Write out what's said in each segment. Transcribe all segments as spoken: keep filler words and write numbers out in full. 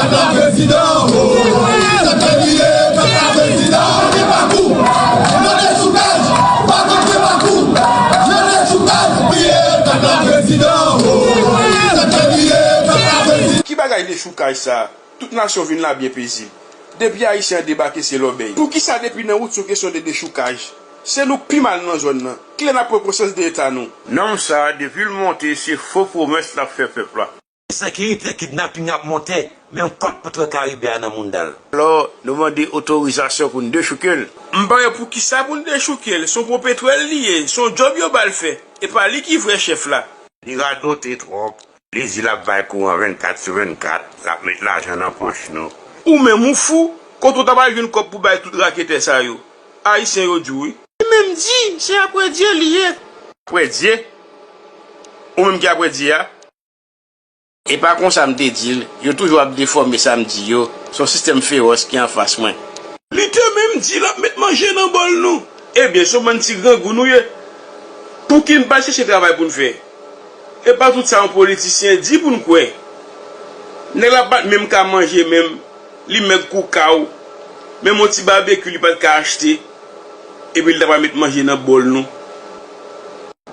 Kaka prezidan, oh, sa fè vire, kaka prezidan, gen pakou, nan dechoukaj, pa kontre pakou, nan dechoukaj, vire, kaka prezidan, oh, sa fè vire, kaka prezidan. Ki bagay dechoukaj sa? Tout nasyon vin la byen pezib. Depi Ayisyen an debake, se lòbèy. Poukisa depi nan wout se yon kesyon de dechoukaj? Se nou k pi mal nan zòn nan. Kilè n ap pran konsyans de eta nou? Nonm sa, depi l monte, se fo pwomès l ap fè pèp la. Ensekirite, kidnaping ap monte, men yon kòk pou twè Karibe a nan mounda l. Alò, nou mande otorizasyon pou n dechouke l. M pa wè poukisa pou n dechouke l. Se yon pwopetwè l li ye, se yon djòb yo ba l fè. E pa li ki vrè chèf la. Li radote twòp. Li di l ap bay kouran vennkat sou vennkat, l ap met lajan nan pòch nou. Ou menm ou fou? Kote w t ap al jwenn kòb pou bay tout raketè sa yo? Ayisyen yo di w wi. Li menm di, se apre Dye li ye. Apre Dye? Ou menm ki apre Dye a? E pa konsa m te di l, yo toujou ap defòme sa m di yo, se yon sistèm fewòs ki anfas mwen. Li te menm di l ap met manje nan bòl nou. Ebyen, se yon bann ti grangou nou ye. Pouki n pa chèche travay pou n fè? E pa tout sa yon politisyen di pou n kwè. Nèg la pa t menm ka manje menm, li mèg kou kaw, menm yon ti babekyou li pa t ka achte, epi l ta pral met manje nan bòl nou.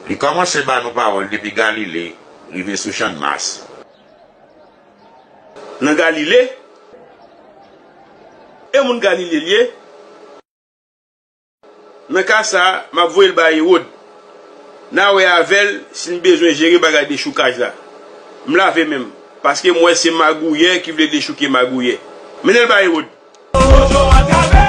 Li kòmanse ba nou pawòl depi Galile rive sou Channmas. Nan Galile? E moun Galile l ye? Nan ka sa a, m ap voye l bay Ewòd. N a wè avè l si n bezwen jere bagay dechoukaj la. M lave men m, paske m wè se magouyè ki vle dechouke magouyè. Mennen l bay Ewòd.